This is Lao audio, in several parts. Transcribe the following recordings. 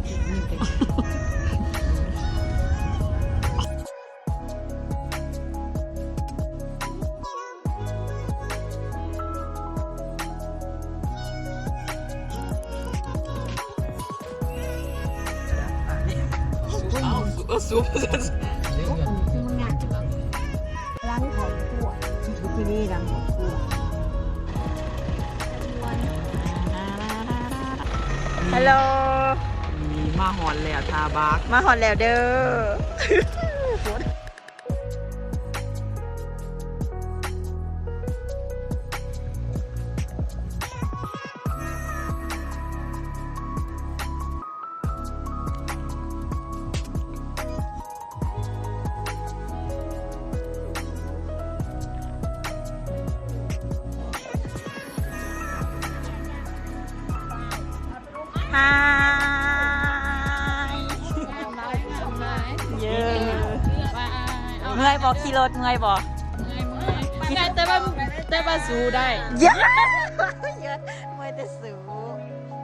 ເອີ ຊຸບ ລັງເຂົ້າຂົ້ວ ບິກິນີ້ລັງເຂົ້າຂົ້ວ. ຮັລໂຫຼ ນີ້ມາຮອດແລ້ວ ທ່າບັກ ມາຮອດແລ້ວເດີ້. ເມື່ອຍບໍ່? ຂີ່ລົດເມື່ອຍບໍ່? ເມື່ອຍ ເມື່ອຍ ແຕ່ວ່າ ແຕ່ວ່າສູ້ໄດ້. ເມື່ອຍແຕ່ສູ້.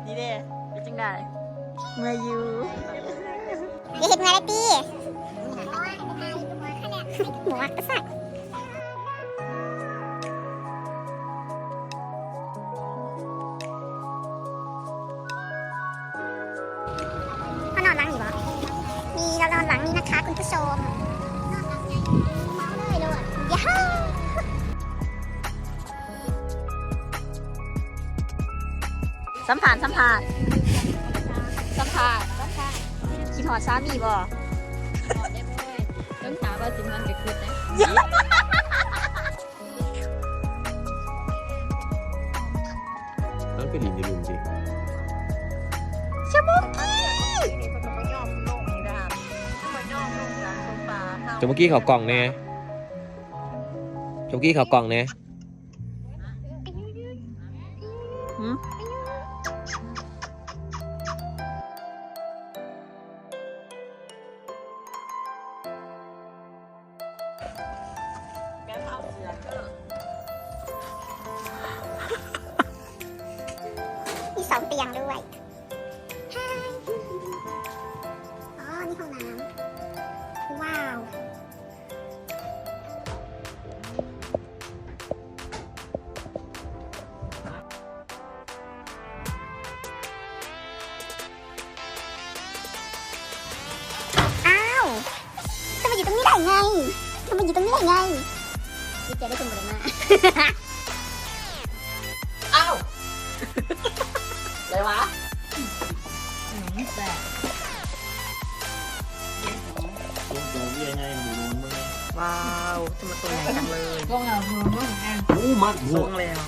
ນີ້ເດ້ ເປັນຈັ່ງໃດ? ເມື່ອຍຢູ່. ຢ່າເຮັດເມື່ອຍເດ້ຕິ ໝວກກະສັດ. ເຮົານອນຫຼັງນີ້ບໍ່? ນີ້ ເຮົານອນຫຼັງນີ້ນະຄະຄຸນຜູ້ຊົມ. ເມົາເລີຍໂລດ ຢາ. ສຳພາດ ສຳພາດ ສຳພາດ ສຳພາດ. ຄິດຮອດສາມີບໍ່? ຄິດຮອດເດ້ເວີຍ. ເບິ່ງຖ້າວ່າຊິມ່ວນກໍຄິດເດ້. ມັນໄປຫຼິ້ນຢູ່ລຸ່ມຕິ ຊະໂບກີ້. ຈະເມື່ອກີ້ເຂົ້າກ້ອງແດ່ ຈະເມື່ອກີ້ເຂົ້າກ້ອງແດ່. ຫື? ມີສອງຕຽງດ້ວຍ. ອໍ ນີ້ຫ້ອງນ້ຳ. ວ້າວ. ອ້າວ ທຳໄມຢູ່ຕົງນີ້ໄດ້ໄງ? ທຳໄມຢູ່ຕົງນີ້ໄດ້ໄງ? ດີໃຈໄດ້ຄົນບໍ່ໄດ້ມາ. ອ້າວ ໄດ້ຫວາ? ອືມ ແຊບ. ໂອ້ ໂຕໃຫຍ່ຈັງເລີຍ. ວ້າວ ທຳໄມໂຕໃຫຍ່ຈັງເລີຍ? ໂອ້ ມັກ ໂອ້ ແລ້ວ.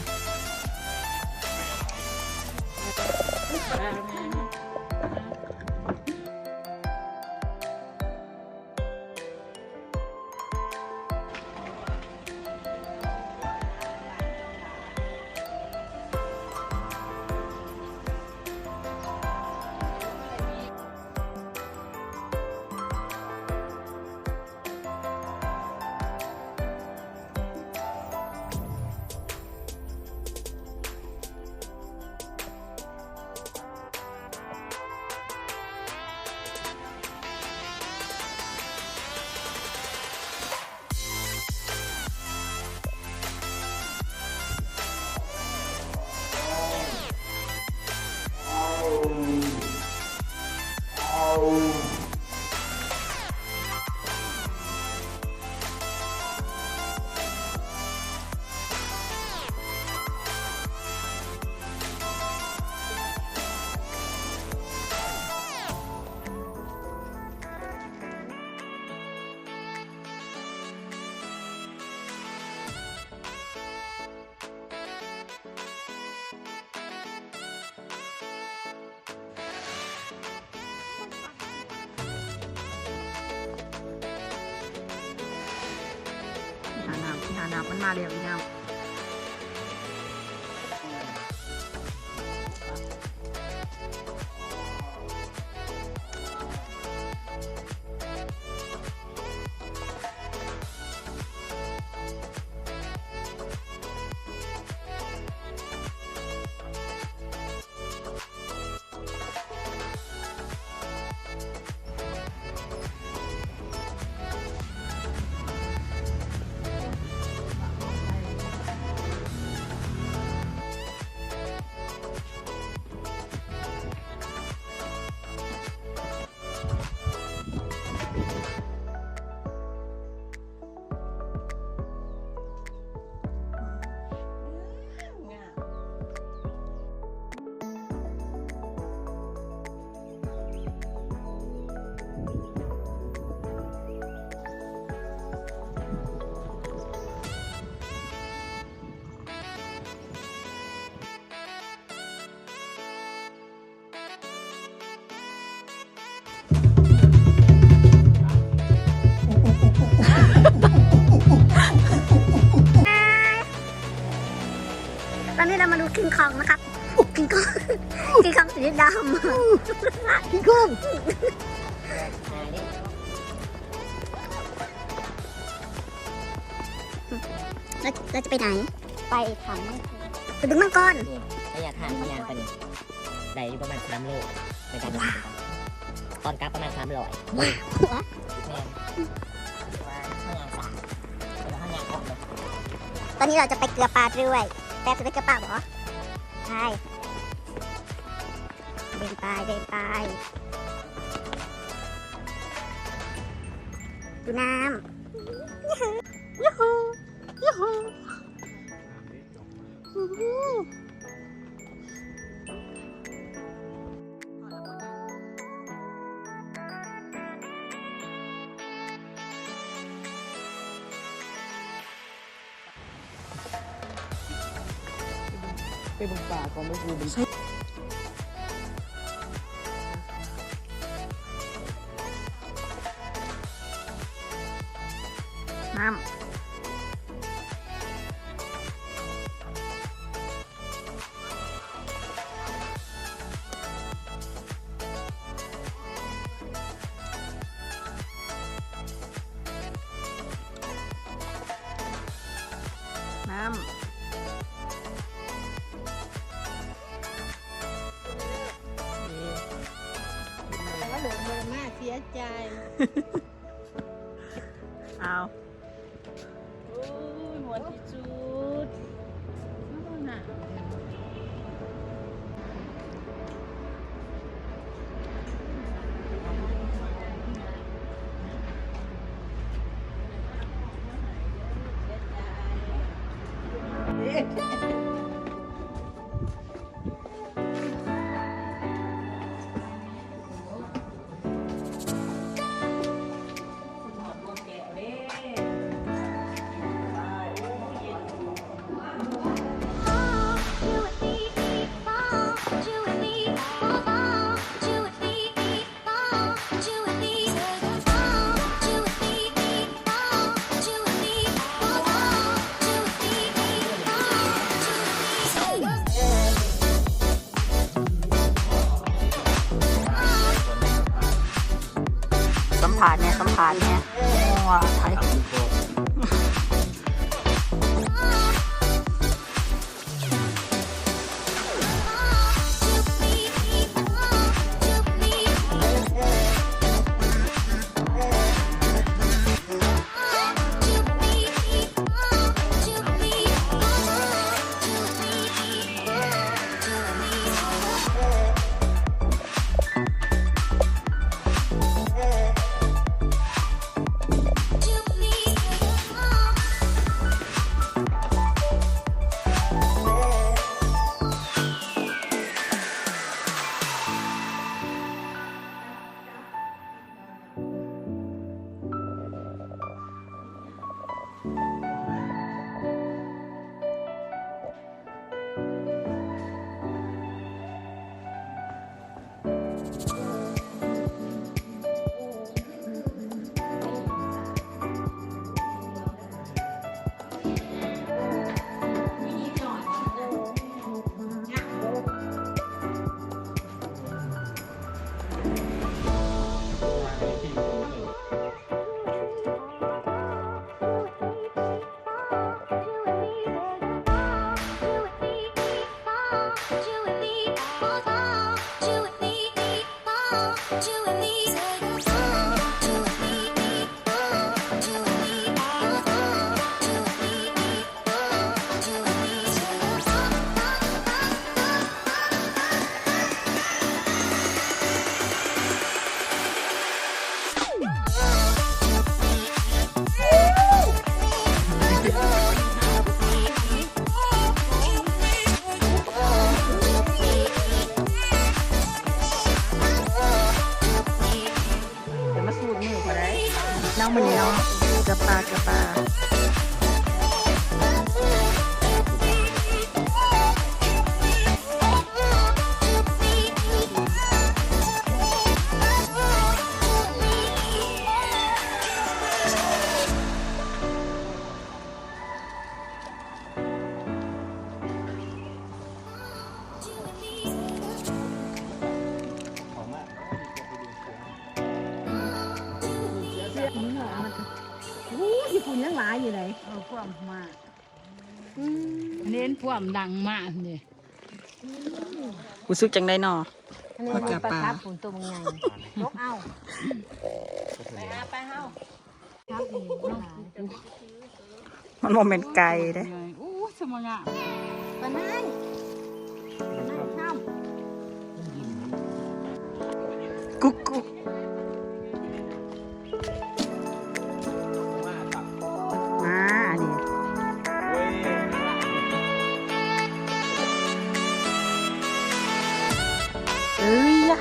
ຫານ້ຳ ຫານ້ຳ ມັນມາແລ້ວອີ່ນ້ຳ. ເ นะครับ คิงคอง คิงคองสีดำ คิงคอง เรา เราจะไปไหน ไปถ้ำ ไปบึงมังกร นี่ ระยะทางที่ย่างไปนี่ ได้อยู่ประมาณสามโล ในการเดินทาง ตอนกลับประมาณสามร้อย ว้าว แม่น ว่าเฮาย่างช้า แล้วเฮาย่างอ้อมเลย ตอนนี้เราจะไปเกลือปลาด้วย แป๊บจะไปเกลือปลาบ่ ไป เดินไป เดินไป ดูน้ำ ยูฮู ยูฮู ยูฮู ยูฮู ไปเบิ่งปลาก่อน ไปดูเบิ่ง น้ำ น้ำ นี่ แต่ว่าหลงเลยมาเสียใจ เอา โอ้ย ม่วนที่สุด สัมภาษณ์แหน่ สัมภาษณ์แหน่ ว่าไผ เดี๋ยวมาสูดมือเขาได้ เนาะ มื้อนี้เนาะ เกลือปลา เกลือปลา เ ຢູ່ໃດ ເອີ ພວມມາ ອືມ ເຫັນພວມຫຼັງມານີ້ ຮູ້ສຶກຈັ່ງໃດນໍ? ອັນນີ້ ປາກາປາ ປາກາປາພຸ້ນ ໂຕບັກໃຫຍ່ ຕົກເອົາ ໄປຫາ ໄປເຮົາ ມັນບໍ່ແມ່ນໄກ່ເດ້. ໂອ້ຍ ສະມະງາມ ປານນັ້ນ ປານນັ້ນ ຫ້າມ ກຸກກຸກ ມາ ອັນນີ້ ເອີຍ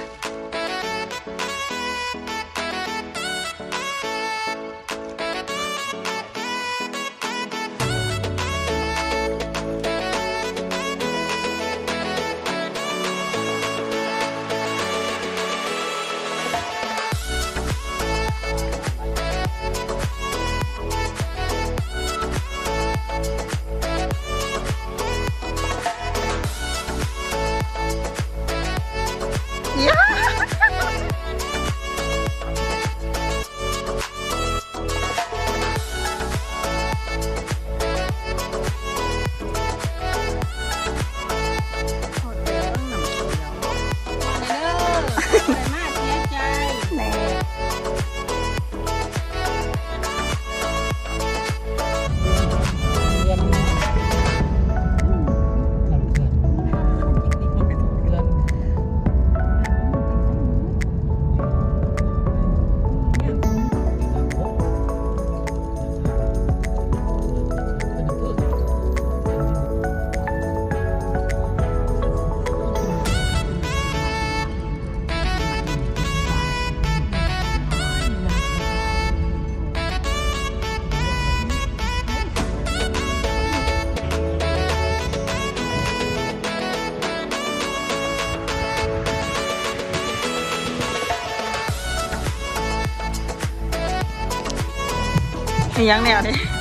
ອີຫຍັງແນວນີ້?